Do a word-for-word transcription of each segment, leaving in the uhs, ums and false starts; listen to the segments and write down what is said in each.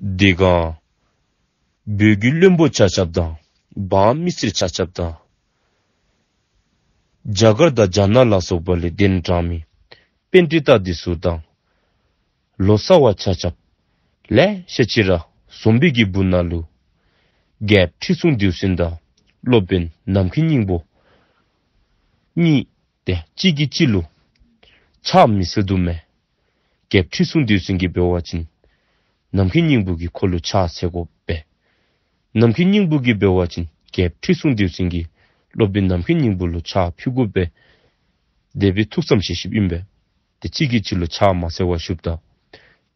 དེ་སྒང་བོད་ཀྱི་བློན་པོ་ཆ་ཁྱབ་དང་འབངས་མི་སེར་ཆ་ཁྱབ་དང་རྒྱ་གར་དང་རྒྱ་ནག་ལ་སོགས་པ་ལས་གདན་དྲངས་མི་པཎྜི་ཏ་འདི་ཚུ་དང་ལོ་ཙཱ་བ་ཆ་ཁྱབ་ལེ་ཤ་ཅིག་ར་འཛོམས་པའི་གི་སྦུག་ན་ལུ་རྒྱལཔོ་ཁྲི་སྲོང་ལྡེའུ་བཙན་དང་སློབ་དཔོན་ནམ་མཁའི་སྙིང་པོ་གཉིས་དེ་གཅིག་གིས་གཅིག་ལུ་ཕྱག་མི་འཚལ་དོ་མས། རྒྱལཔོ་ཁྲི་སྲོང་ལྡེའུ་བཙན་གྱིས་འབད་བ་ཅིན་ནམ་མཁའི་སྙིང་པོ་གིས་ཁོ་ལུ་ཕྱག་འཚལ་དགོ་པས། ནམ་མཁའི་སྙིང་པོ་གིས་འབད་བ་ཅིན་རྒྱལཔོ་ཁྲི་སྲོང་ལྡེའུ་བཙན་གྱིས་སློབ་དཔོན་ནམ་མཁའི་སྙིང་པོ་ལུ་ཕྱག་ཕུལ་དགོ་པས། དེ་སྦེ་ཐུགས་བསམ་བཞེས་བཞེསཔ་ཨིན་པས། དེ་གཅིག་གིས་གཅིག་ལུ་ཕྱག་མ་འཚལ་བར་བཞུགསཔ་ད་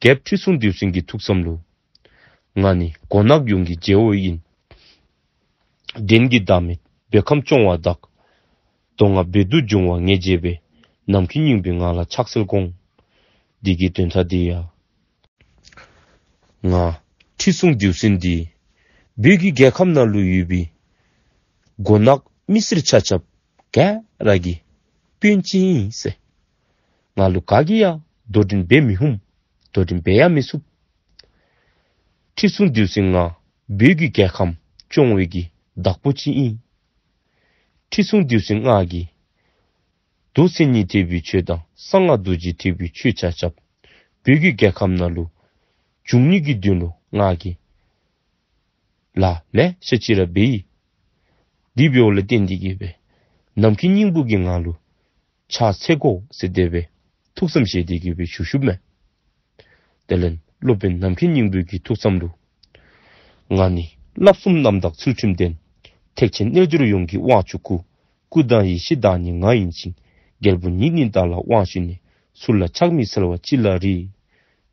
རྒྱལཔོ་ཁྲི་སྲོང་ལྡེའུ་བཙན་གྱི་ཐུགས་བསམ་ལུ་ང་ནི་མགོ་ནག་ཡོངས་ཀྱི་རྗེ་བོ་ཨིན། འགྲན་གྱི་ཟླ་མེད་བོད་ཁམས་སྐྱོང་བ་དག། མདོ་སྔགས་བོད་དུ་འབྱུང་བ་ངེས་བྱས་པའི། ནམ་མཁའི་སྙིང་པོས་ང་ལ་ཕྱག་འཚལ་དགོངས། འདི་གི་དོན་དག་འདི་ཡང་ང་ཁྲི་སྲོང་ལྡེའུ་བཙན་འདི་བོད་ཀྱི་རྒྱལ་ཁམས་ནང་ལུ་ཡོད་པའི་མགོ་ནག་མི་སེར་ཆ་ཁྱབ་ག་ར་གི་དཔོན་ཅིག་ཨིན་ཟེར། ང་ལུ་ག་གིས་ཡང་དོ་འགྲན་འབད་མི་ཧུམ། དོ་འགྲན་འབད་ཡང་མི་ཚུགས། ཁྲི་སྲོང་ལྡེའུ་བཙན་ང་བོད་ཀྱི་རྒྱལ་ཁམས་སྐྱོང་བའི་གི་བདག་པོ་ཅིག་ཨིན། ཁྲི་སྲོང་ལྡེའུ་བཙན་ང་གིས་མདོ་མཚན་ཉིད་ཐེག་པའི་ཆོས་དང་གསང་སྔགས་རྡོ་རྗེ་ཐེག་པའི་ཆོས་ཆ་ཁྱབ་བོད་ཀྱི་རྒྱལ་ཁམས་ནང་ལུ་འབྱུང་ནི་གི་དོན་ལུ་ང་གིས་ལཱ་ལེ་ཤ་ཅིག་ར་འབད་ཡི། དེ་འབདཝ་ལས་བརྟེན་ཏེ་གིས་སྦེ་ནམ་མཁའི་སྙིང་པོ་གིས་ང་ལུ་ཕྱག་འཚལ་དགོ་ཟེར་དེ་སྦེ་ཐུགས་བསམ་བཞེས་ཏེ་གིས་སྦེ་བཞུགས་བཞུགསཔ་མས། དེ་ལས་སློབ་དཔོན་ནམ་མཁའི་སྙིང་པོ་གི་ཐུགས་བསམ་ལུ་ང་ནི་བསླབ་གསུམ་རྣམ་དག་ཚུལ་ཁྲིམས་ལྡན། ཐེག་ཆེན་རྣལ་འབྱོར་ཡོངས་ཀྱི་དབང་ཕྱུག་སྐུ། སྐུ་དང་ཡེ་ཤེས་བདག་ཉིད་ང་ཡིན་ཞིང་། རྒྱལ་པོ་ཉིད་ནི་བདག་ལ་དབང་ཞུས་ནས། སུ་ལ་ཕྱག་མི་འཚལ་བ་ཅི་ལ་རིགས།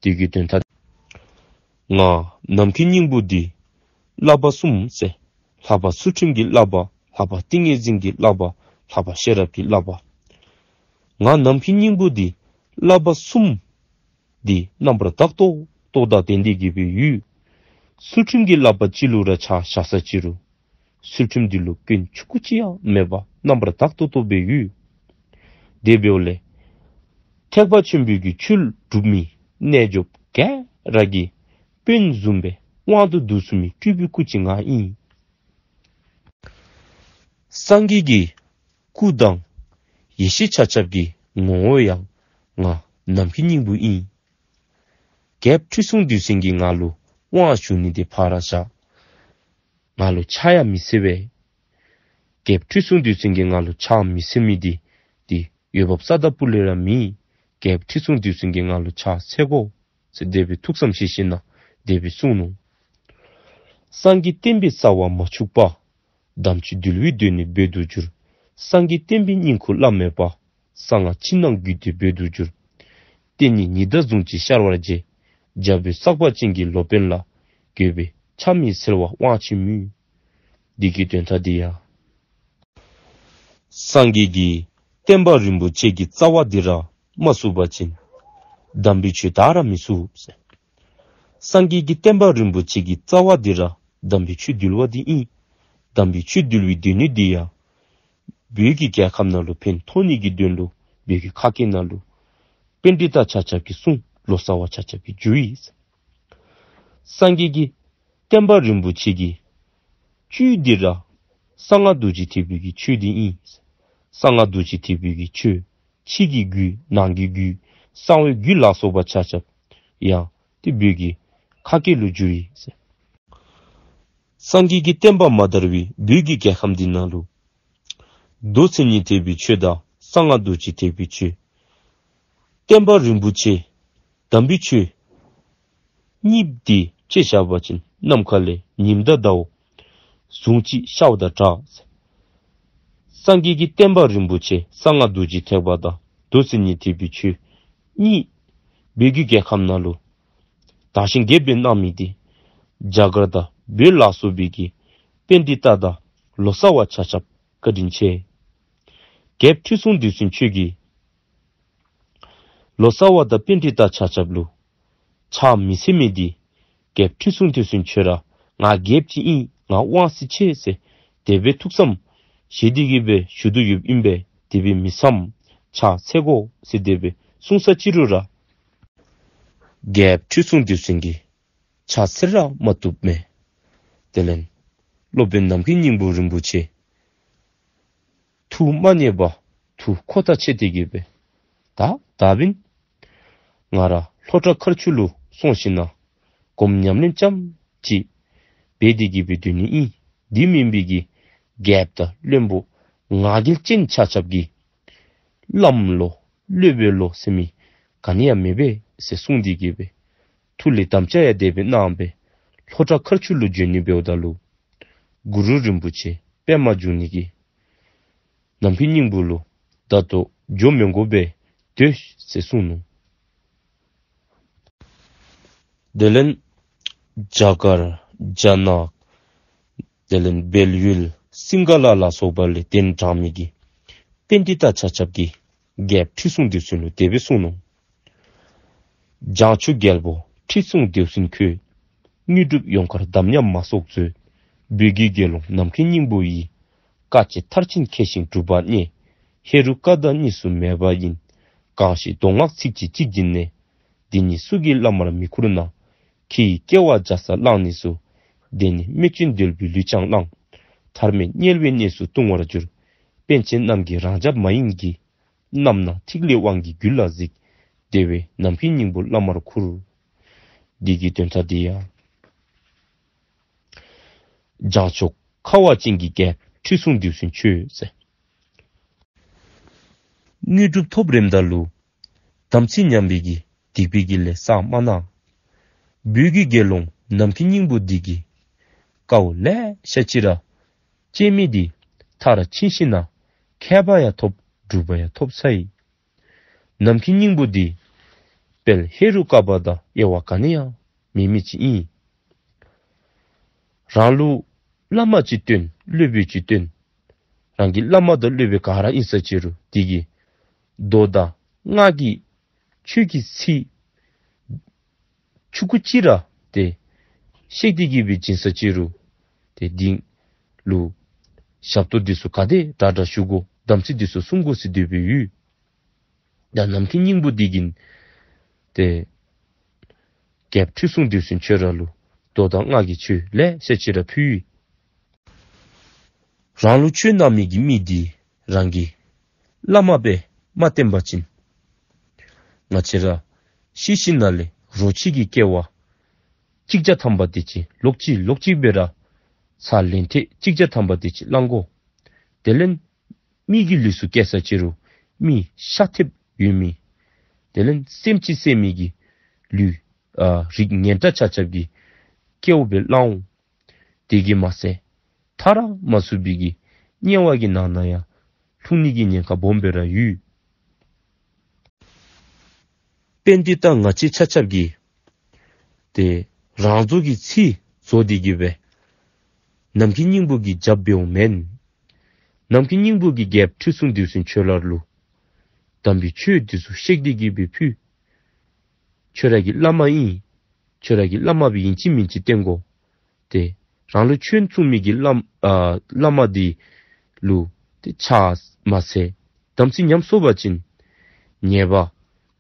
དེ་གི་དོན་དག་ང་ནམ་མཁའི་སྙིང་པོ་འདི་བསླབ་པ་གསུམ་ཟེར། ལྷག་པ་ཚུལ་ཁྲིམས་ཀྱི་བསླབ་པ། ལྷག་པ་ཏིང་ངེ་འཛིན་གྱི་བསླབ་པ། ལྷག་པ་ཤེས་རབ་ཀྱི་བསླབ་པ། ང་ནམ་མཁའི་སྙིང་པོ་འདི་བསླབ་པ་གསུམ་འདི་རྣམ་པར་དག་ཏོག་ཏོ་དང་ལྡན་ཏེ་གིས་སྦེ་ཡོད། ཚུལ་ཁྲིམས་ཀྱི་བསླབ་པ་ཅིག་ལུ་ར་ཆ་བཞག་ས་ཅིག་རུང་ཚུལ་ཁྲིམས་འདི་ལུ་སྐྱོན་ཆུང་ཀུ་ཅིག་ཡང་མེད་པར་རྣམ་པར་དག་ཏོག་ཏོ་སྦེ་ཡོད། དེ་འབདཝ་ལས་ཐེག་པ་ཆེན་པོའི་གི་ཆོས་སྒྲུབ་མི་རྣལ་འབྱོརཔ་ག་ར་གི་དཔོན་བཟུམ་སྦེ་དབང་དུ་བསྡུ་ཚུགས་མི་སྤྲུལ་པའི་སྐུ་ཅིག་ང་ཨིན། སངས་རྒྱས་ཀྱི་སྐུ་དང་ཡེ་ཤེས་ཆ་ཁྱབ་ཀྱི་ངོ་བོ་ཡང་ང་ནམ་མཁའི་སྙིང་པོ་ཨིན། རྒྱལཔོ་ཁྲི་སྲོང་ལྡེའུ་བཙན་གྱིས་ང་ལུ་དབང་ཞུ་ནི་འདི་ཕར་བཞག། ང་ལུ་ཕྱག་ཡང་མི་འཚལ་བས། རྒྱལཔོ་ཁྲི་སྲོང་ལྡེའུ་བཙན་གྱིས་ང་ལུ་ཕྱག་མི་འཚལ་མི་འདི་འདི་འོས་འབབ་རྩ་དང་སྤུ་ལས་ར་མེད། རྒྱལཔོ་ཁྲི་སྲོང་ལྡེའུ་བཙན་གྱིས་ང་ལུ་ཕྱག་འཚལ་དགོ་ཟེར་དེ་སྦེ་ཐུགས་བསམ་བཞེས་བཞེས་ནི་དེ་སྦེ་གསུངས་ནུག། སངས་རྒྱས་བསྟན་པའི་རྩ་བ་མ་འཆུགས་པ། དམ་ཆོས་འདུལ་བའི་སྡེ་སྣོད་བོད་དུ་བསྒྱུར། སངས་རྒྱས་བསྟན་པའི་སྙིང་ཁུ་བླ་མེད་པ། གསང་སྔགས་ཕྱི་ནང་རྒྱུད་སྡེ་བོད་དུ་བསྒྱུར། བསྟན་གཉིས་ཉི་ཟླ་ཟུང་གཅིག་ཤར་བར་བྱེད། རྒྱ་བོད་གསར་པ་ཅན་གྱི་སློབ་དཔོན་ལ། དགོས་པའི་ཕྱག་མི་འཚལ་བ་དབང་ཆེན་མོས། འདི་གི་དོན་དག་འདི་ཡང་སངས་རྒྱས་ཀྱི་བསྟན་པ་རིན་པོ་ཆེ་གི་རྩ་བ་འདི་ར་མ་ཚུགས་པ་ཅིན་དམ་པའི་ཆོས་དར་ར་མི་ཚུགས་ཟེར། སངས་རྒྱས་ཀྱི་བསྟན་པ་རིན་པོ་ཆེ་གི་རྩ་བ་འདི་ར་དམ་པའི་ཆོས་འདུལ་བ་འདི་ཨིན། དམ་པའི་ཆོས་འདུལ་བའི་སྡེ་སྣོད་འདི་ཡང་བོད་ཀྱི་རྒྱལ་ཁམས་ནང་ལུ་ཕན་ཐོགས་ནི་གི་དོན་ལུ་བོད་ཀྱི་ཁ་སྐད་ནང་ལུ་པཎྜི་ཏ་ཆ་ཁྱབ་ཀྱིས་གསུངས། ལོ་ཙཱ་བ་ཆ་ཁྱབ་ཀྱིས་བསྒྱུར་ཡི། སངས་རྒྱས་ཀྱི་བསྟན་པ་རིན་པོ་ཆེ་གི་བཅུད་འདི་ར་གསང་སྔགས་རྡོ་རྗེ་ཐེག་པའི་གི་ཆོས་འདི་ཨིན། གསང་སྔགས་རྡོ་རྗེ་ཐེག་པའི་གི་ཆོས་ཕྱི་གི་རྒྱུད་ནང་གི་རྒྱུད་གསང་བའི་རྒྱུད་ལ་སོགས་པ་ཆ་ཁྱབ་ཡང་ཏེ་བོད་ཀྱི་ཁ་སྐད་ལུ་བསྒྱུར་ཡི། སངས་རྒྱས་ཀྱི་བསྟན་པ་མ་དར་བའི་བོད་ཀྱི་རྒྱལ་ཁམས་འདི་ནང་ལུ་མདོ་མཚན་ཉིད་ཐེག་པའི་ཆོས་དང་གསང་སྔགས་རྡོ་རྗེ་ཐེག་པའི་ཆོས། བསྟན་པ་རིན་པོ་ཆེ་དམ་པའི་ཆོས་གཉིས་འདི་དཔྱེ་བཞག་པ་ཅིན་ནམ་མཁའ་ལས་ཉིམ་དང་ཟླཝ་ཟུང་གཅིག་ཤརཝ་དང་འདྲ། སངས་རྒྱས་ཀྱི་བསྟན་པ་རིན་པོ་ཆེ་གསང་སྔགས་རྡོ་རྗེ་ཐེག་པ་དང་མདོ་མཚན་ཉིད་ཐེག་པའི་ཆོས་གཉིས་བོད་ཀྱི་རྒྱལ་ཁམས་ནང་ལུ་དར་ཞིང་རྒྱས་པའི་གནང་མི་འདི་རྒྱ་གར་དང་བོད་ལ་སོགས་པའི་གི་པཎྜི་ཏ་དང་ལོ་ཙཱ་བ་ཆ་ཁྱབ་བཀའ་དྲིན་ཆེ། རྒྱལཔོ་ཁྲི་སྲོང་ལྡེའུ་བཙན་ཁྱོད་ཀྱིས་ལོ་ཙཱ་བ་དང་པཎྜི་ཏ་ཆ་ཁྱབ་ལུ་ཕྱག་མི་འཚལ་མི་འདི་རྒྱལཔོ་ཁྲི་སྲོང་ལྡེའུ་བཙན་ཁྱོད་ར་ང་རྒྱལཔོ་ཅིག་ཨིན། ང་དབང་ཤེད་ཆེ་ཟེར་དེ་སྦེ་ཐུགས་བསམ་བཞེས་ཏེ་གིས་སྦེ་བཞུགས་དོ་ཡོདཔ་ཨིན་པས། དེ་སྦེ་མི་བསམ། ཕྱག་འཚལ་དགོ་ཟེར་དེ་སྦེ་གསུངས་ས་ཅིག་རུང་ར་རྒྱལཔོ་ཁྲི་སྲོང་ལྡེའུ་བཙན་གྱིས་ ཕྱག་འཚལ་ར་མ་བཏུབ་མས། དེ་ལས་སློབ་དཔོན་ནམ་མཁའི་སྙིང་པོ་རིན་པོ་ཆེ་ཐུགས་མ་མཉེས་པར་ཐུགས་ཁོ་ཐག་ཆད་དེ་གི་སྦེ་ད་ད་འབདན་ང་ར་ལྷོ་བྲག་མཁར་ཆུ་ལུ་སོང་ཞིནམ་ལས་སྒོམ་ཉམས་ལེན་རྐྱངམ་ཅིག་འབད་དེ་གི་སྦེ་སྡོད་ནི་ཨིན། དེ་མེན་པའི་གི་རྒྱལཔོ་དང་བློན་པོ་ང་རྒྱལ་ཅན་ཆ་ཁྱབ་ཀྱིས་བླམ་ལོ་སློབ་དཔོན་ལོ་ཟེར་མི་ག་ནི་ཡང་མེད་པས་ཟེར་གསུངས་ཏེ་གི་སྦེ་ཐུགས་ལས་དམ་བཅའ་ཡང་དེ་སྦེ་གནང་སྦེ་ལྷོ་བྲག་མཁར་ཆུ་ལུ་འབྱོན་ནི་འབདཝ་ད་ལུ་གུ་རུ་རིན་པོ་ཆེ་པདྨ་འབྱུང་གནས་ཀྱིས་ནམ་མཁའི་སྙིང་པོ་ལུ་ད་ལྟོ་འགྱོ་མི་དགོ་པས། སྡོད་ཟེར་གསུངས་ནུག། དེ་ལས་རྒྱ་གར་རྒྱ་ནག་དེ་ལས་བལ་ཡུལ་སིང་ག་ལ་ལ་སོགས་པ་ལས་གདན་དྲངས་མི་གི་པཎྜི་ཏ་ཆ་ཁྱབ་ཀྱིས་རྒྱལཔོ་ཁྲི་སྲོང་ལྡེའུ་བཙན་ལུ་དེ་སྦེ་གསུངས་ནུག། བྱང་ཕྱོགས་རྒྱལ་པོ་ཁྲི་སྲོང་ལྡེའུ་བཙན་ཁྱོད། དངོས་གྲུབ་ཡོངས་དཀར་དམ་ཉམས་མ་སོགས་མཛོད། བོད་ཀྱི་དགེ་སློང་ནམ་མཁའི་སྙིང་པོ་ཡི། དཀའ་སྤྱད་མཐར་ཕྱིན་མཁས་ཤིང་གྲུབ་པ་བརྙེས། ཧེ་རུ་ཀ་དང་གཉིས་སུ་མེད་པ་ཡིན། གང་ཞིག་མདོ་སྔགས་ཚིགས་བཅད་གཅིག་བྱིན་ནས། འདི་ཉིད་སུ་གིས་བླ་མར་མི་བཀུར་ན། ཁྱི་ཡི་སྐྱེ་བ་བརྒྱ་རྩ་བླངས་ནས་སུ། དེ་ནི་རྨེག་སྤྱོད་འདོད་པའི་ལུས་ཀྱང་བླངས། ཐར་མེད་དམྱལ་བའི་གནས་སུ་ལྟུང་བར་འགྱུར། པཎ་ཆེན་རྣམས་ཀྱིས་རང་རྒྱལ་མ་ཡིན་གྱི། རྣམ་སྣང་ཐིག་ལེའི་དབང་གིས་རྒྱུད་ལ་གཟིགས། དེ་བས་ནམ་མཁའི་སྙིང་པོ་བླ་མར་བཀུར། འདི་གི་དོན་དག་འདི་ཡང་། བྱང་ཕྱོགས་ཁ་བ་ཅན་གྱི་རྒྱལཔོ་ཁྲི་སྲོང་ལྡེའུ་བཙན་ཁྱོད་ཟེར། དངོས་གྲུབ་ཐོབ་རནམ་ད་ལུ་དམ་ཚིག་ཉམས་པའི་གི་སྡིག་པའི་གི་ལས་བསགས་མ་གནང་། བོད་ཀྱི་དགེ་སློང་ནམ་མཁའི་སྙིང་པོ་འདི་གིས་དཀའཝ་ལེ་ཤ་ཅིག་ར་སྤྱད་མི་འདི་མཐར་ཕྱིན་ཞིནམ་ལས་མཁས་པ་ཡང་ཐོབ་གྲུབ་པ་ཡང་ཐོབ་ཚར་ཡི། ནམ་མཁའི་སྙིང་པོ་འདི་དཔལ་ཧེ་རུ་ཀ་པ་དང་དབྱེ་བ་ག་ནི་ཡང་མེད་མི་ཅིག་ཨིན། རང་ལུ་བླ་མ་ཅིག་བསྟེན་སློབ་དཔོན་ཅིག་བསྟེན། རང་གི་བླ་མ་དང་སློབ་དཔོན་ག་ར་ཨིན་ས་ཅི་རུང་དེ་གིས་མདོ་དང་སྔགས་ཀྱི་ཆོས་ཀྱི་ཚིག་ཆུང་ཀུ་ཅིག་ར་ཏེ་བཤད་དེ་གི་སྦེ་བྱིན་ས་ཅི་རུང་ཏེ་དེ་ལུ་ཞབས་ཏོག་འདི་ཚུ་ག་དེ་དྲག་དྲག་ཞུ་དགོ། དམ་ཚིག་འདི་ཚུ་བསྲུང་དགོ་ཟེར་དེ་སྦེ་ཡོད། ཡང་ནམ་མཁའི་སྙིང་པོ་འདི་གིས་ཏེ་རྒྱལཔོ་ཁྲི་སྲོང་ལྡེའུ་བཙན་ཁྱོད་ར་ལུ་མདོ་དང་སྔགས་ཀྱི་ཆོས་ལེ་ཤ་ཅིག་ར་ཕུལ་ཡི། རང་ལུ་ཆོས་གནང་མི་གི་མི་འདི་རང་གི་བླ་མ་སྦེ་མ་བསྟེན་པ་ཅིན་ང་བཅས་ར་ཤི་ཞིནམ་ལས་རོ་ཁྱི་གི་སྐྱེ་བ་གཅིག་བརྒྱ་ཐམ་པ་དེ་ཅིག་ལོག་ཅི་ལོག་ཅི་སྦེ་ར་ཚེ་ལན་ཐེངས་གཅིག་བརྒྱ་ཐམ་པ་དེ་ཅིག་བླང་དགོ། དེ་ལས་མི་གི་ལུས་སུ་སྐྱེ་ས་ཅི་རུང་མི་ཤ་ཐེབས་ཡོད་མི་དེ་ལས་སེམས་ཅན་བསད་མི་གི་ལུས་ཨ་རིགས་ངན་དྲགས་ཆ་ཁྱབ་ཀྱི་སྐྱེ་བ་སྦེ་བླང་འོང་། དེ་གིས་མ་ཚད་ཐར་མ་ཚུགས་པའི་གི་དམྱལ་བ་གི་ནང་ན་ཡང་ལྷུང་ནི་གི་ཉེན་ཁ་སྦོམ་སྦེ་ར་ཡོད། པཎྜི་ཏ་ང་བཅས་ཆ་ཁྱབ་ཀྱིས་ཏེ་རང་བཟོ་གི་ཚིག་བཟོ་སྟེ་གི་སྦེ་ནམ་མཁའི་སྙིང་པོ་གི་རྒྱབ་འབདཝ་མེན། ནམ་མཁའི་སྙིང་པོ་གིས་རྒྱལཔོ་ཁྲི་སྲོང་ལྡེའུ་བཙན་ཁྱོད་ར་ལུ་དམ་པའི་ཆོས་འདི་ཚུ་བཤད་དེ་གི་སྦེ་ཕུལ། ཁྱོད་ར་གི་བླ་མ་ཨིན། ཁྱོད་ར་གི་བླ་མ་སྦེ་ཨིན་ཅི་མིན་ཅི་བསྟེན་དགོ། ཏེ་རང་ལུ་ཆོས་གསུང་མི་གི་བླམ་ཨ་བླ་མ་འདི་ལུ་ཏེ་ཕྱག་མ་འཚལ། དམ་ཚིག་ཉམས་སོང་པ་ཅིན་ཉེས་པ་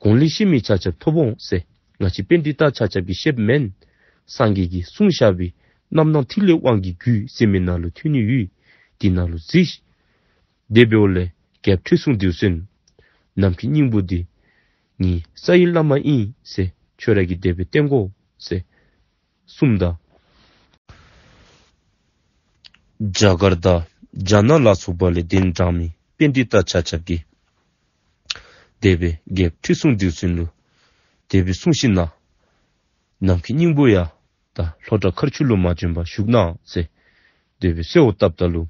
གོང་ལས་ཤི་མི་ཆ་ཁྱབ་ཐོབ་འོང་ཟེར་ང་བཅས་པཎྜི་ཏ་ཆ་ཁྱབ་ཀྱིས་བཤདཔ་མེན། སངས་རྒྱས་ཀྱིས་གསུངས་བཞག་པའི་རྣམ་སྣང་ཐིག་ལེ་དབང་གི་རྒྱུད་ཟེར་མི་ནང་ལུ་ཐོན་ནི་ཡོད། དེ་ནང་ལུ་གཟིགས། དེ་འབདཝ་ལས་རྒྱལཔོ་ཁྲི་སྲོང་ལྡེའུ་བཙན་ནམ་མཁའི་སྙིང་པོ་འདི་ངེའི་རྩ་བའི་བླ་མ་ཨིན་ཟེར་ཁྱོད་ར་གིས་དེ་སྦེ་བསྟེན་དགོ་ཟེར་གསུངམ་ད། རྒྱ་གར་དང་རྒྱ་ནག་ལ་སོགས་པ་ལས་གདན་དྲངས་མི་པཎྜི་ཏ་ཆ་ཁྱབ་ཀྱིས་དེ་སྦེ་རྒྱལཔོ་ཁྲི་སྲོང་ལྡེའུ་བཙན་ལུ་དེ་སྦེ་གསུངས་ཞིནམ་ལས་ནམ་མཁའི་སྙིང་པོ་ཡང་ད་ལྷོ་བྲག་མཁར་ཆུ་ལུ་མ་བྱོན་པར་བཞུགས་གནང་ཟེར་དེ་སྦེ་གསོལཝ་བཏབ་ད་ལུ་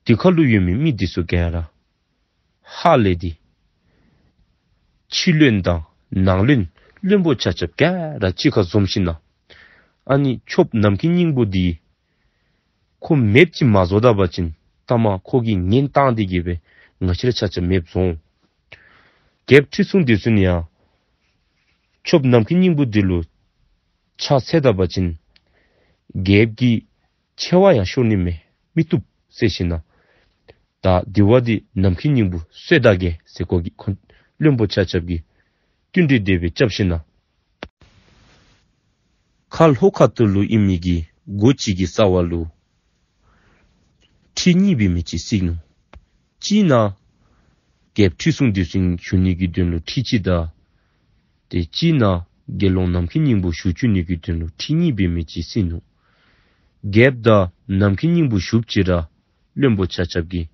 དེ་ཁར་ལུ་ཡོད་མི་མི་འདི་ཚུ་ག་ར་ཧ་ལས་ཏེ་ཕྱི་བློན་དང་ནང་བློན་བློན་པོ་ཆ་ཁྱབ་ག་ར་གཅིག་ཁར་འཛོམས་ཞིནམ་ལས་ཨ་ནི་ཁྱོད་ནམ་མཁའི་སྙིང་པོ་འདི་ཁོ་མེདཔ་ཅིག་མ་བཟོ་ད་པ་ཅིན་ལྟ་མ་ཁོ་གིས་ངན་བཏང་སྟེ་གི་སྦེ་ང་བཅས་ར་ཆ་ཁྱབ་མེདཔ་བཟོ་འོང་། རྒྱལཔོ་ཁྲི་སྲོང་ལྡེའུ་བཙན་ཡང་ཁྱོད་ནམ་མཁའི་སྙིང་པོ་འདི་ལུ་ཕྱག་འཚལ་ད་པ་ཅིན་རྒྱལཔོ་གི་ཆེ་བ་ཡང་ཤོར་ནི་མས། མི་བཏུབ་ཟེར་ཞིནམ་ལས་ད་དེ་བ་འདི་ནམ་མཁའི་སྙིང་པོ་གསོལ་ད་གེ་ཟེར་ཁོ་གིས་ཁོ་བློན་པོ་ཆ་ཁྱབ་ཀྱིས་བསྟུན་གྲོས་དེ་སྦེ་རྐྱབ་ཞིནམ་ལས་ ཐ་ལྷོ་ཁ་ཐུག་ལུ་ཨིན་མི་གི་སྒོ་གཅིག་གི་རྩ་བ་ལུ་ཁྲི་གཉིས་འབད་མི་ཅིག་བརྩིགས་ནུག། གཅིག་ནང་རྒྱལཔོ་ཁྲི་སྲོང་ལྡེའུ་བཙན་བཞུགས་ནི་གི་དོན་ལུ་ཁྲི་གཅིག་དང་། ཏེ་གཅིག་ནང་དགེ་སློང་ནམ་མཁའི་སྙིང་པོ་བཞུགས་བཅུག་ནི་གི་དོན་ལུ་ཁྲི་གཉིས་འབད་མི་ཅིག་བརྩིགས་ནུག། རྒྱལཔོ་དང་ནམ་མཁའི་སྙིང་པོ་བཞུགསཔ་ཅིག་ར་བློན་པོ་ཆ་ཁྱབ་ཀྱིས་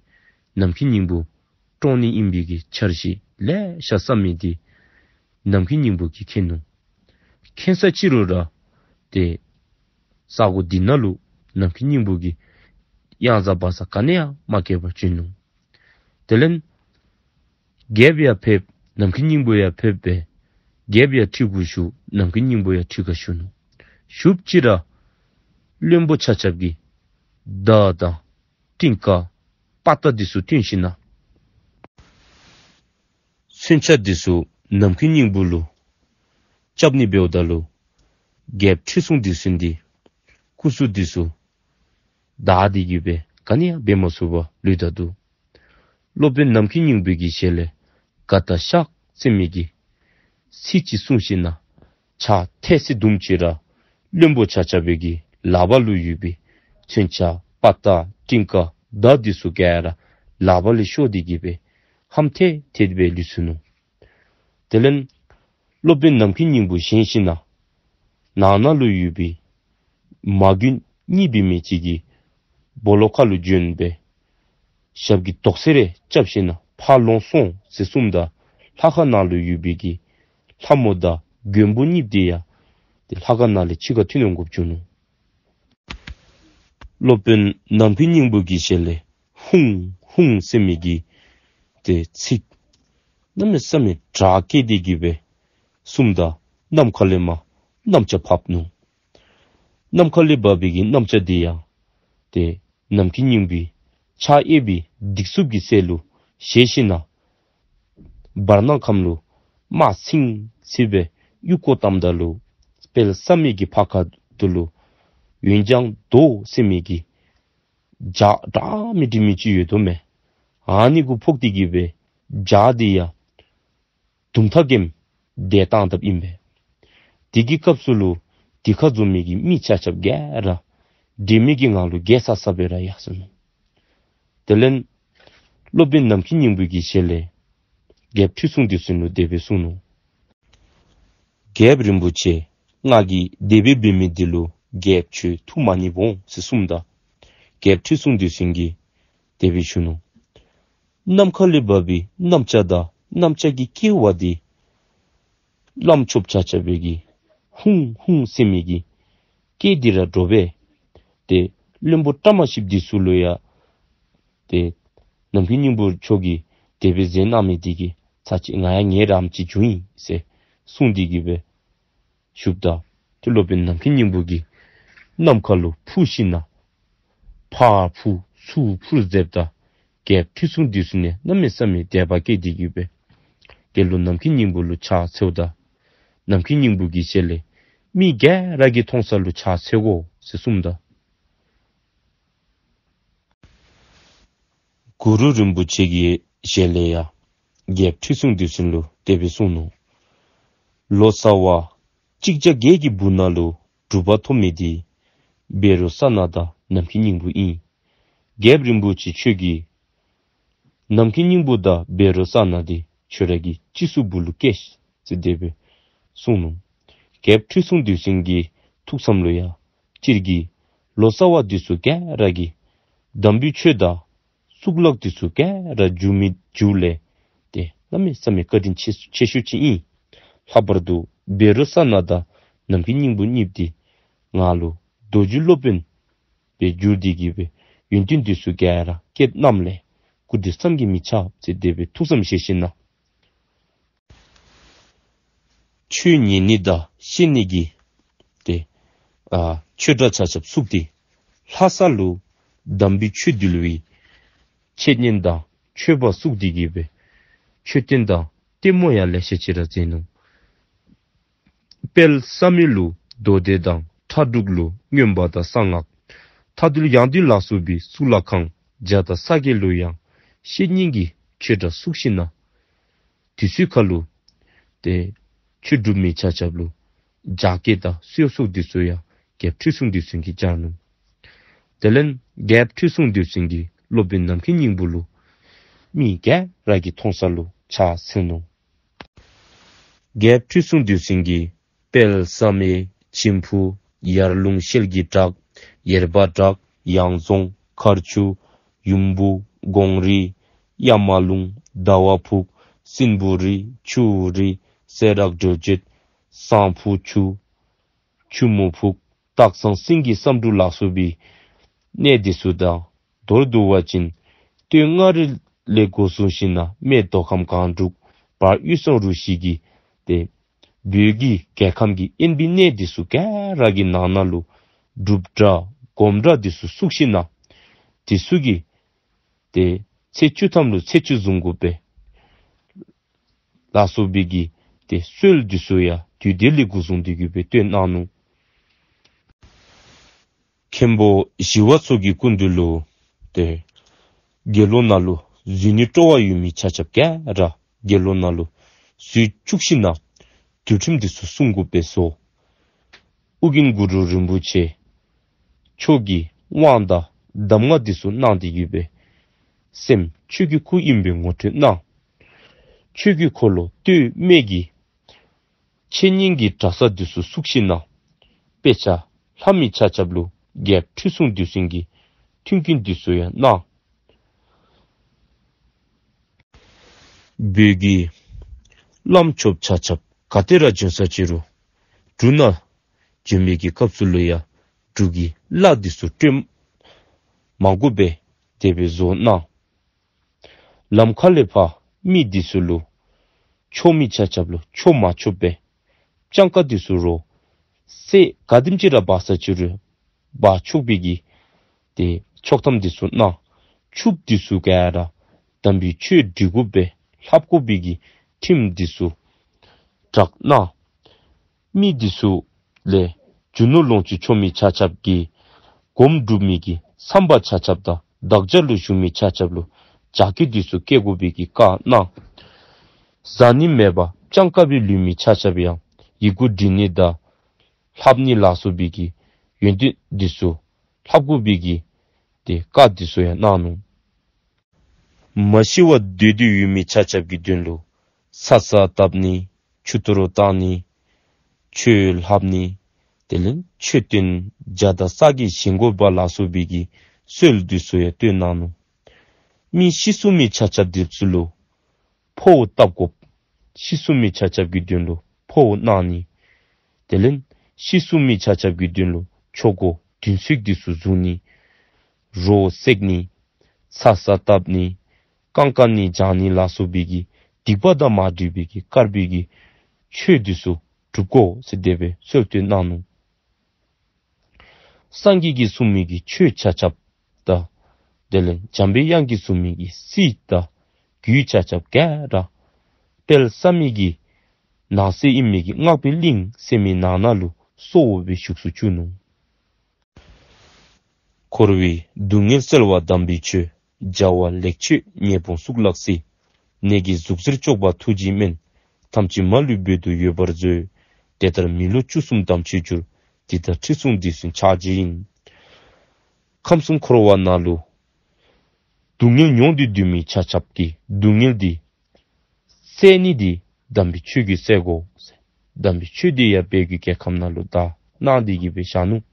ནམ་མཁའི་སྙིང་པོ་བཀྲོང་ནི་ཨིན་པའི་གི་འཆར་གཞི་ལེ་ཤ་བསམ་མི་འདི་ནམ་མཁའི་སྙིང་པོ་གིས་མཁྱེན་ནུག། མཁྱེན་ས་ཅིག་རུང་ར་ཏེ་ས་གོ་འདི་ནང་ལུ་ནམ་མཁའི་སྙིང་པོ་གིས་གཡང་ཟ་བག་ཟ་ག་ནི་ཡང་མ་བཀལ་བར་བྱོན་ནུག། དེ་ལས་རྒྱལཔོ་ཡང་ཕེབས། ནམ་མཁའི་སྙིང་པོ་ཡང་ཕེབས་པས། རྒྱལཔོ་ཡང་ཁྲི་གུ་བཞུགས། ནམ་མཁའི་སྙིང་པོ་ཡང་ཁྲི་ཁར་བཞུགས་ནུག། བཞུགསཔ་ཅིག་ར་བློན་པོ་ཆ་ཁྱབ་ཀྱིས་མདའ་དང་སྤྲིན་དཀར་དཔའ་རྟགས་འདི་ཚུ་བཏོན་ཞིནམ་ལས་མཚོན་ཆ་འདི་ཚུ་ནམ་མཁའི་སྙིང་པོ་ལུ་རྐྱབ་ནི་འབདཝ་ད་ལུ་རྒྱལཔོ་ཁྲི་སྲོང་ལྡེའུ་བཙན་འདི་སྐུ་གཟུགས་འདི་ཚུ་འདར་ཏེ་གི་སྦེ་ག་ནི་ཡང་འབད་མ་ཚུགས་པར་ལུས་ད་འདུག། སློབ་དཔོན་ནམ་མཁའི་སྙིང་པོ་གི་ཞལ་ལས་དགའ་སྟག་ཤར་ཟེར་མི་གི་ཚིག་ཅིག་གསུངས་ཞིནམ་ལས་ཕྱག་ཐལ་སེ་བརྡུངམ་ཅིག་ར་བློན་པོ་ཆ་ཁྱབ་ཀྱི་ལག་པ་ལུ་ཡོད་པའི་མཚོན་ཆ་དཔའ་རྟགས་སྤྲིན་དཀར་མདའ་འདི་ཚུ་ག་ར་ལག་པ་ལས་ཤོར་ཏེ་གི་སྦེ་ཧམ་ཐལ་ཐལ་སྦེ་ལུས་སོ་ནུག། དེ་ལས་སློབ་དཔོན་ནམ་མཁའི་སྙིང་པོ་བཞེངས་ཞིནམ་ལས་ནང་ན་ལུ་ཡོད་པའི་མ་མགོན་གཉིས་འབད་མི་ཅིག་གི་སྦོ་ལོགས་ཁ་ལུ་བྱོན་སྦེ་ཞབས་ཀྱི་རྡོག་སེ་རེ་རྐྱབ་ཞིནམ་ལས་ཕར་ལོག་སོང་ཟེར་གསུངམ་ད་ལྷ་ཁང་ནང་ལུ་ཡོད་པའི་གི་ལྷ་མོ་དང་མགོན་པོ་གཉིས་འདི་ཡང་ཏེ་ལྷ་ཁང་ནང་ལས་ཕྱི་ཁར་ཐོན་འོང་དགོཔ་བྱུང་ནུག། སློབ་དཔོན་ནམ་མཁའི་སྙིང་པོ་གི་ཞལ་ལས་ཧཱུྃ་ཧཱུྃ་ཟེར་མི་གི་ཏེ་ཚིག་གནམ་མེད་ས་མེད་དྲག་སྐད་དེ་གི་སྦེ་གསུངམ་ད་ནམ་མཁའ་ལས་མར་གནམ་ལྕགས་བབས་ནུག། ནམ་མཁའ་ལས་བབས་པའི་གི་གནམ་ལྕགས་འདི་ཡང་ཏེ་ནམ་མཁའི་སྙིང་པོའི་ཕྱག་གཡས་པའི་སྡིགས་མཛུབ་ཀྱི་རྩེ་ལུ་བཞེས་ཞིནམ་ལས་བར་སྣང་ཁམས་ལུ་དམར་ཚིང་ཚིང་སྦེ་གཡུག་བཀོ་བཏངམ་ད་ལུ་དཔལ་བསམ་ཡས་ཀྱི་ཕར་ཁ་ཐུག་ལུ་འོན་ཀྱང་རྡོ་ཟེར་མི་གི་བྱག་འདྲ་མི་འདྲ་མི་ཅིག་ཡོདཔ་མས། ཨ་ནི་གུ་ཕོག་སྟེ་གི་སྦེ་བྱག་འདི་ཡང་དུམ་ཐག་བརྒལ་ཏེ་བཏང་དཔ་ཨིན་པས། དེ་གི་སྐབས་སུ་ལུ་དེ་ཁར་འཛོམས་མི་གི་མི་ཆ་ཁྱབ་ག་ར་དྲན་མེད་ཀྱི་ངང་ལུ་འགྱེལ་ས་ས་སྦེ་ར་ཡར་སོ་ནུག། དེ་ལས་སློབ་དཔོན་ནམ་མཁའི་སྙིང་པོ་གི་ཞལ་ལས་རྒྱལཔོ་ཁྲི་སྲོང་ལྡེའུ་བཙན་ལུ་དེ་སྦེ་གསུངས་ནུག། རྒྱལཔོ་རིན་པོ་ཆེ་ང་གིས་དེ་སྦེ་འབད་མི་འདི་ལུ་རྒྱལཔོ་ཁྱོད་ཐུགས་མ་མཉེས་པས་ཟེར་གསུངམ་ད་རྒྱལཔོ་ཁྲི་སྲོང་ལྡེའུ་བཙན་གྱིས་དེ་སྦེ་ཞུ་ནུག། ནམ་མཁའ་ལས་བབས་པའི་གནམ་ལྕགས་དང་གནམ་ལྕགས་ཀྱི་སྐད་འབོ་འདི་བླམ་ཆོསཔ་ཆ་ཁྱབ་ཀྱིས་ཧཱུྃ་ཧཱུྃ་ཟེར་མི་གི་སྐད་འདི་ར་འདྲཝ་སྦེ་ཏེ་བློན་པོ་བཀྲ་མ་ཤིསཔ་འདི་ཚུ་ལུ་ཡང་ཏེ་ནམ་མཁའི་སྙིང་པོ་མཆོག་གིས་དེ་སྦེ་མཛད་གནང་མི་འདི་གིས་ཚར་གཅིག་ང་ཡང་ངལ་རངསམ་ཅིག་བྱུང་ཡི་ཟེར་གསུངས་ཏེ་གི་སྦེ་བཞུགསཔ་ད་ཏེ་སློབ་དཔོན་ནམ་མཁའི་སྙིང་པོ་གིས་ནམ་མཁའ་ལུ་འཕུར་ཞིནམ་ལས་ཕར་འཕུར་ཚུར་འཕུར་མཛདཔ་ད་རྒྱལཔོ་ཁྲི་སྲོང་ལྡེའུ་བཙན་ནི་གནམ་མེད་ས་མེད་དད་པ་སྐྱེས་ཏེ་གི་སྦེ་དེ་ལུ་ནམ་མཁའི་སྙིང་པོ་ལུ་ཕྱག་འཚལཝ་ད་ནམ་མཁའི་སྙིང་པོ་གི་ཞལ་ལས་མི་ག་ར་གིས་མཐོང་ས་ལུ་ཕྱག་འཚལ་དགོ་ཟེར་གསུངམ་ད་གུ་རུ་རིན་པོ་ཆེ་གི་ཞལ་ལས་ཡང་རྒྱལཔོ་ཁྲི་སྲོང་ལྡེའུ་བཙན་ལུ་དེ་སྦེ་གསུངས་ནུག། ལོ་ཙཱ་བ་གཅིག་བརྒྱ་བརྒྱད་ཀྱི་སྦུག་ན་ལུ་གྲུབ་པ་ཐོབ་མི་འདི་བཻ་རོ་ཙ་ན་དང་ནམ་མཁའི་སྙིང་པོ་ཨིན། རྒྱལཔོ་རིན་པོ་ཆེ་ཁྱོད་ཀྱིས་ནམ་མཁའི་སྙིང་པོ་དང་བཻ་རོ་ཙ་ན་འདི་ཁྱོད་ར་གི་སྤྱི་གཙུག་སྦུག་ལུ་བསྐྱལ་ཟེར་དེ་སྦེ་གསུངས་ནུག། རྒྱལཔོ་ཁྲི་སྲོང་ལྡེའུ་བཙན་གྱིས་ཐུགས་བསམ་ལུ་ཡང་སྤྱིར་གྱི་ལོ་ཙཱ་བ་འདི་ཚུ་ག་ར་གིས་དམ་པའི་ཆོས་དང་གཙུག་ལག་འདི་ཚུ་ག་ར་བསྒྱུར་མི་བསྒྱུར་ལས་ཏེ་གནམ་མེད་ས་མེད་བཀའ་དྲིན་ཆེ་ཆེ་ཤོས་ཅིག་ཨིན། ལྷག་པར་དུ་བཻ་རོ་ཙ་ན་དང་ནམ་མཁའི་སྙིང་པོ་གཉིས་འདི་ང་ལུ་མདོ་རྒྱུད་སློབ་དཔོན་སྦེ་བསྒྱུར་ཏེ་གི་སྦེ་ཡོན་ཏན་འདི་ཚུ་ག་ར་བསྐྱེད་གནངམ་ལས་སྐུ་འདི་བསམ་གྱིས་མི་ཁྱབ་ཟེར་དེ་སྦེ་ཐུགས་བསམ་བཞེས་ཞིནམ་ལས་ཆོས་ཉན་ནི་དང་བཤད་ནི་གི་ཏེ་ཨ་ཆོས་གྲྭ་ཆ་ཁྱབ་བཙུགས་ཏེ་ལྷ་ས་ལུ་དམ་པའི་ཆོས་འདུལ་བའི་འཆད་ཉན་དང་ཆོས་པ་བཙུགས་ཏེ་གི་སྦེ་མཆོད་རྟེན་དང་ལྟད་མོ་ཡང་ལེ་ཤ་ཅིག་ར་མཛད་ནུག། དཔལ་བསམ་ཡས་ལུ་མདོ་སྡེ་དང་ཁྲ་འབྲུག་ལུ་མངོན་པ་དང་གསང་སྔགས། མཐའ་འདུལ་ཡང་འདུལ་ལ་སོགས་པའི་གཙུག་ལག་ཁང་བརྒྱ་དང་རྩ་བརྒྱད་ལུ་ཡང་བཤེས་གཉེན་གྱི་ཆོས་གྲྭ་བཙུགས་ཞིནམ་ལས་དེ་ཚུ་ཁར་ལུ་ཏེ་ཆོས་སྒྲུབ་མི་ཆ་ཁྱབ་ལུ་ ཇ་སྐྱེད་དང་གསོལ་ཚོགས་འདི་ཚུ་ཡང་རྒྱལཔོ་ཁྲི་སྲོང་ལྡེའུ་བཙན་གྱིས་སྦྱར་ནུག། དེ་ལས་རྒྱལཔོ་ཁྲི་སྲོང་ལྡེའུ་བཙན་གྱི་སློབ་དཔོན་ནམ་མཁའི་སྙིང་པོ་ལུ་མི་ག་ར་གིས་མཐོང་ས་ལུ་ཕྱག་འཚལ་ནུག། རྒྱལཔོ་ཁྲི་སྲོང་ལྡེའུ་བཙན་གྱིས་དཔལ་བསམ་ཡས་མཆིམས་ཕུ་ཡར་ཀླུང་ཤེལ་གྱི་བྲག་ཡེར་པ་བྲག་ཡང་རྫོང་མཁར་ཆུ་ཡུམ་བུ་སྒོང་རི་གཡའ་མ་ལུང་ཟླ་བ་ཕུག་སྲིན་བུ་རི་ཆུ་རི་སེ་རག་འགྲོས་བྱེད་བཟང་ཕུ་ཆུ་ཆུ་མོ་ཕུག་སྟག་ཚང་སེང་གེ་བསམ་འགྲུབ་ལ་སོགས་པའི་གནས་འདི་ཚུ་དང་མདོར་བསྡུ་བ་ཅིན་སྟོད་མངའ་རིས་ལས་འགོ་བཟུང་ཞིནམ་ན་སྨད་མདོ་ཁམས་སྒང་དྲུག་བར་དབུས་གཙང་རུ་བཞི་གི་ཏེ་བོད་ཀྱི་རྒྱལ་ཁམས་ཀྱི་དབེན་པའི་གནས་འདི་ཚུ་ག་ར་གི་ནང་ན་ལུ་སྒྲུབ་གྲྭ་སྒོམ་གྲྭ་འདི་ཚུ་བཙུགས་ཞིནམ་ན་འདི་ཚུ་གི་ཏེ་ཚེས་བཅུ་ཐམ་ལུ་ཚེས་བཅུ་བཟུང་དགོ་པས་ལ་སོགས་པའི་གི་ཏེ་སྲོལ་འདི་ཚུ་ཡང་དུས་དེ་ལས་འགོ་བཟུང་སྟེ་གི་སྦེ་སྟོན་གནང་ནུག། མཁན་པོ་ཞི་བ་འཚོ་གི་སྐུ་མདུན་ལུ་ཏེ་དགེ་སློང་ནང་ལུ་འཛུལ་ནི་སྤྲོ་བ་ཡོད་མི་ཆ་ཁྱབ་ག་ར་དགེ་སློང་ནང་ལུ་འཛུལ་བཅུག་ཞིནམ་ན་འདུལ་ཁྲིམས་འདི་ཚུ་སྲུང་དགོ་པས་སོ། ཨོ་རྒྱན་གུ་རུ་རིན་པོ་ཆེ་མཆོག་གི་དབང་དང་གདམས་ངག་འདི་ཚུ་གནང་སྟེ་གི་སྦེ་སེམས་ཆོས་ཀྱི་སྐུ་ཨིན་པའི་ངོ་སྤྲོད་གནང་། ཆོས་ཀྱི་འཁོར་ལོ་སྟོད་སྨད་ཀྱི་འཆད་ཉན་གྱི་གྲྭ་ས་འདི་ཚུ་བཙུགས་ཞིནམ་ན་དཔེ་ཆ་ལྷབ་མི་ཆ་ཁྱབ་ལུ་རྒྱལཔོ་ཁྲི་སྲོང་ལྡེའུ་བཙན་གྱིས་མཐུན་རྐྱེན་འདི་ཚུ་ཡང་གནང་། བོད་ཀྱི་བླམ་ཆོསཔ་ཆ་ཁྱབ་ག་ཏེ་ར་བྱོན་ས་ཅི་རུང་འབྲུག་ནང་བྱོན་མི་གི་སྐབས་སུ་ལུ་ཡང་འབྲུག་གི་བླ་འདི་ཚུ་སྤྲོད་མ་དགོ་པས་དེ་སྦེ་བཟོ་གནང་། ལམ་ཁ་ལས་ཕར་མི་འདི་ཚུ་ལུ་ཆོག་མི་ཆ་ཁྱབ་ལུ་ཆོག་མ་ཆོག་པའི་སྤྱང་ཀ་འདི་ཚུ་རོགས་སྲས་ག་དེམ་ཅིག་ར་འབག་ས་ཅི་རུང་འབག་ཆོག་པའི་གི་ཏེ་ཆོག་ཐམ་འདི་ཚུ་གནང་། ཕྱུགཔོ་འདི་ཚུ་ག་ར་དམ་པའི་ཆོས་སྒྲིག་དགོ་པས་ལྷབ་དགོ་པའི་གི་ཁྲིམས་འདི་ཚུ་དྲག་གནང་། མི་འདི་ཚུ་ལས་རྒྱུ་ནོར་ལོངས་སྤྱོད་ཆོག་མི་ཆ་ཁྱབ་ཀྱིས་སྒོམ་སྒྲུབ་མི་གི་བསམ་པ་ཆ་ཁྱབ་དང་བདག་ཅག་ལུ་བཞུགས་མི་ཆ་ཁྱབ་ལུ་བྱ་སྐད་འདི་ཚུ་སྐད་དགོ་པའི་གི་བཀའ་གནང་། བཟའ་ནི་མེད་པར་སྤྱང་ཀ་སྦེ་ལུས་མི་ཆ་ཁྱབ་ཡང་ཡི་གུ་འབྲི་ནི་དང་ལྷབ་ནི་ལ་སོགས་པའི་གི་ཡོན་ཏན་འདི་ཚུ་ལྷབ་དགོ་པའི་གི་ཏེ་བཀའ་འདི་ཚུ་ཡང་གནང་ནུག། མ་ཤི་བར་སྡོད་དེ་ཡོད་མི་ཆ་ཁྱབ་ཀྱི་དོན་ལུ་ཚ་ས་བཏབ་ནི་ཆུ་གཏོར་བཏང་ནི་ཆོས་ལྷབ་ནི་དེ་ལས་མཆོད་རྟེན་བརྒྱ་དང་རྩ་བརྒྱད་བཞེངས་དགོ་པ་ལ་སོགས་པའི་གི་སྲོལ་འདི་ཚུ་ཡང་སྟོན་གནང་ནུག། མི་ཤི་སོང་མི་ཆ་ཁྱབ་འདི་ཚུ་ལུ་འཕོ་བ་བཏབ་དགོ། ཤི་སོང་མི་ཆ་ཁྱབ་ཀྱི་དོན་ལུ་འཕོ་བ་གནང་ནི། དེ་ལས་ཤི་སོང་མི་ཆ་ཁྱབ་ཀྱི་དོན་ལུ་ཆོ་ག་བདུན་ཚིགས་འདི་ཚུ་བཟུང་ནི། རོ་བསྲེག་ནི། ཚ་ས་བཏབ་ནི། རྐང་ཀ་ནི་བཅག་ནི་ལ་སོགས་པའི་གི་སྡིག་པ་དང་མ་འདྲེས་པའི་གི་དཀར་པོའི་གི་ཆོས་འདི་ཚུ་སྒྲུབ་དགོ་ཟེར་དེ་སྦེ་སྲོལ་སྟོན་གནང་ནུག། སངས་རྒྱས་ཀྱིས་གསུངས་མི་གི་ཆོས་ཆ་ཁྱབ་དང་དེ་ལས་འཇམ་པའི་དབྱངས་ཀྱིས་གསུངས་མི་གི་སྲིད་དང་རྒྱུད་ཆ་ཁྱབ་ག་ར་དཔལ་བསམ་ཡས་ཀྱི་ནང་གསེས་ཨིན་མི་གི་སྔགས་པའི་གླིང་ཟེར་མི་ནང་ན་ལུ་གསོལ་བ་སྦེ་བཞུགས་སུ་བཅུག་ནུག། འཁོར་བའི་སྡུག་བསྔལ་སེལ་བ་དམ་པའི་ཆོས། བྱ་བ་ལེགས་སྤྱོད་ཉེས་སྤོང་གཙུག་ལག་སྲིད། ནད་ཀྱི་ཟུག་གཟེར་གཅོད་པ་ཐུགས་རྗེའི་སྨན། ཐམས་ཅད་མ་ལུས་བོད་དུ་ཡོད་པར་མཛོད། དེ་ལྟར་མི་ལོ་བཅུ་གསུམ་དམ་ཆོས་འགྱུར། འདི་ལྟར་ཁྲི་སྲོང་ལྡེའུ་བཙན་ཕྱག་རྒྱའི་ཡིན། ཁམས་གསུམ་འཁོར་བ་ནང་ལུ་སྡུག་བསྔལ་མྱོང་སྟེ་སྡོད་མི་ཆ་ཁྱབ་ཀྱི་སྡུག་བསྔལ་འདི་སེལ་ནི་འདི་དམ་པའི་ཆོས་ཀྱིས་སེལ་དགོ། དམ་པའི་ཆོས་འདི་ཡང་བོད་ཀྱི་རྒྱལ་ཁམས་ནང་ལུ་དར་གནང་སྟེ་གི་སྦེ་བཞག་ནུག།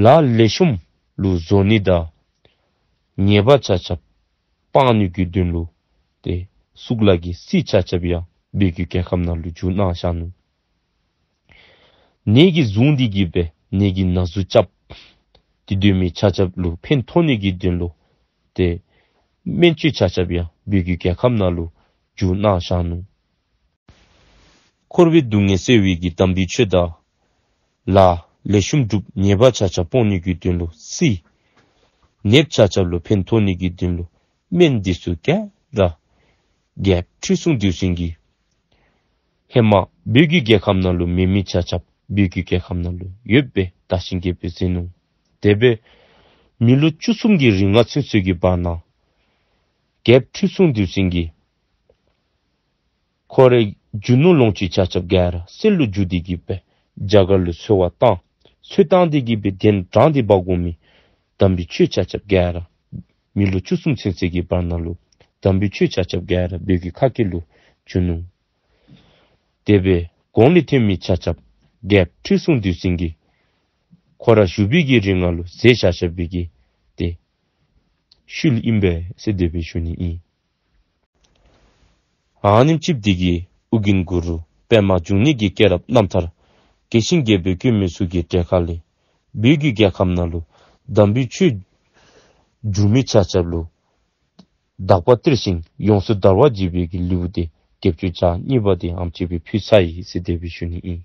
ལཱ་ལེགས་ཤོམ་ལུ་བཟོ་ནི་དང་ཉེས་པ་ཆ་ཁྱབ་སྤང་ནི་གི་དོན་ལུ་ཏེ་གཙུག་ལག་གི་སྲིད་ཆ་ཁྱབ་ཡང་བོད་ཀྱི་རྒྱལ་ཁམས་ནང་ལུ་བསྒྱུར་གནང་བཞག་ནུག། ནད་ཀྱིས་བཟུང་སྟེ་གི་སྦེ་ནད་ཀྱི་ན་ཟུག་རྐྱབ་སྟེ་སྡོད་མི་ཆ་ཁྱབ་ལུ་ཕན་ཐོགས་ནི་གི་དོན་ལུ་ཏེ་སྨན་བཅོས་ཆ་ཁྱབ་ཡང་བོད་ཀྱི་རྒྱལ་ཁམས་ནང་ལུ་བསྒྱུར་གནང་བཞག་ནུག། འཁོར་བའི་སྡུག་བསྔལ་སེལ་བའི་གི་དམ་པའི་ཆོས་དང་ལཱ་ལེགས་ཤོམ་སྒྲུབ་ཉེས་པ་ཆ་ཁྱབ་སྤོང་ནི་གི་དོན་ལུ་སྲིད། ནདཔ་ཆ་ཁྱབ་ལུ་ཕན་ཐོགས་ནི་གི་དོན་ལུ་སྨན་འདི་ཚུ་ག་ར་རྒྱལཔོ་ཁྲི་སྲོང་ལྡེའུ་བཙན་གྱིས་ཧེ་མ་བོད་ཀྱི་རྒྱལ་ཁམས་ནང་ལུ་མེད་མི་ཆ་ཁྱབ་བོད་ཀྱི་རྒྱལ་ཁམས་ནང་ལུ་ཡོདཔ་སྦེ་དར་ཞིང་རྒྱས་པར་མཛད་ནུག། དེ་སྦེ་མི་ལོ་བཅུ་གསུམ་གྱི་རིང་ང་ཚུན་ཚོད་ཀྱི་བར་ན་རྒྱལཔོ་ཁྲི་སྲོང་ལྡེའུ་བཙན་གྱིས་ཁོ་རའི་ རྒྱུ་ནོར་ལོངས་སྤྱོད་ཆ་ཁྱབ་ག་ར་གསེར་ལུ་བསྒྱུར་ཏེ་གི་སྦེ་རྒྱ་གར་ལུ་འཚོ་བ་བཏང་། འཚོ་བཏང་སྟེ་གི་སྦེ་གདན་དྲངས་ཏེ་འབག་དགོ་མི་དམ་པའི་ཆོས་ཆ་ཁྱབ་ག་ར་མི་ལོ་བཅུ་གསུམ་ཚུན་ཚོད་ཀྱི་བར་ན་ལུ་དམ་པའི་ཆོས་ཆ་ཁྱབ་ག་ར་བོད་ཀྱི་ཁ་སྐད་ལུ་བསྒྱུར་ནུག། དེ་སྦེ་གོང་ལས་ཐོན་མི་ཆ་ཁྱབ་རྒྱལཔོ་ཁྲི་སྲོང་ལྡེའུ་བཙན་གྱིས་ཁོ་ར་བཞུགས་པའི་གི་རིང་ལུ་མཛད་བཞག་བཞག་པའི་གི་ཏེ་ཤུལ་ཨིན་པས་ཟེར་དེ་སྦེ་ཞུ་ནི་ཨིན། ཨ་ནེམ་ཅིག་འདི་གིས་ཨོ་རྒྱན་གུ་རུ་པདྨ་འབྱུང་གནས་ཀྱི་སྐྱེས་རབས་རྣམ་ཐར་རྒྱས་ཤིང་རྒྱས་པར་བཀོད་མི་ཚུ་གི་གྲས་ཁ་ལས་བོད་ཀྱི་རྒྱལ་ཁམས་ནང་ལུ་དམ་པའི་ཆོས་བསྒྱུར་མི་ཆ་ཁྱབ་ལུ་དག་པ་སྟེར་ཞིང་ཡོངས་སུ་དར་བར་བགྱིས་པའི་གི་ལེའུ་སྟེ་བརྒྱད་ཅུ་གྱ་གཉིས་པ་དེ་ཨ་ནེམ་ཅིག་སྦེ་ཕུལ་ཚར་ཡི་ཟེར་དེ་སྦེ་ཞུ་ནི་ཨིན།